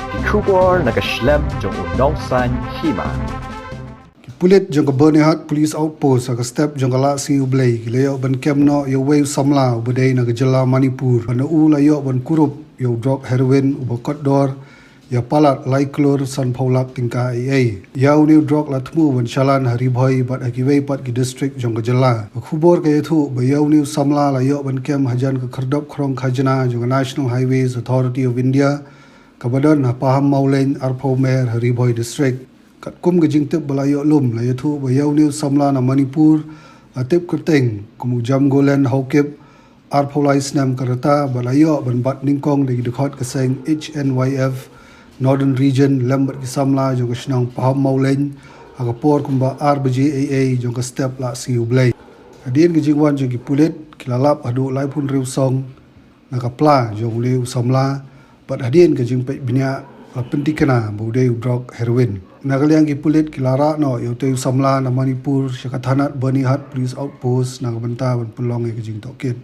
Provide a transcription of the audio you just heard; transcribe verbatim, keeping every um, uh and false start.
Ki khubor na ka shlem jong u nongsan hima. Ki pulit jong ka Byrnihat Police Outpost ha ka step jong ka Lahsngi U Blei ki la ïoh ban kem noh ïa uwei u samla uba dei na ka jylla Manipur, ba na u la ïoh ban kurup ïa u drok heroin uba kot dor ïa palat lai klur sanphew lak tyngka ei ei. Ïa une u drok la thmu ban shalan ha Ri Bhoi bad ha kiwei pat ki district jong ka jylla. Ka khubor ka ïathuh ba ïa une u samla la ïoh ban kem hajan ka khyrdop khrong khajna jong ka National Highways Authority of India, kaba don ha Pahammawlein arphew mer ha Ri Bhoi District. Katkum ka jingtip ba la ïoh lum, la ïathuh ba ïa une u samla na Manipur la tip kyrteng kum u Jamgolen Haokip, arphew lai snem ka rta, ba la ïoh ban bat nyngkong da ki dkhot ka seng H N Y F Northern Region lem bad ki samla jong ka shnong Pahammawlein ha ka por kumba ar baje ei ei jong ka step Lahsngi U Blei. Hadien ka jingwan jong ki pulit, ki la lap haduh laiphew hynriew song na ka pla jong une u samla, bad hadien ka jingpeit bniah la pynthikna ba u dei u drok heroin. Na ka liang ki pulit ki la rah noh ïa utei u samla na Manipur sha ka thanat Byrnihat Police Outpost na ka bynta ban pynlong ïa ka jingtohkit.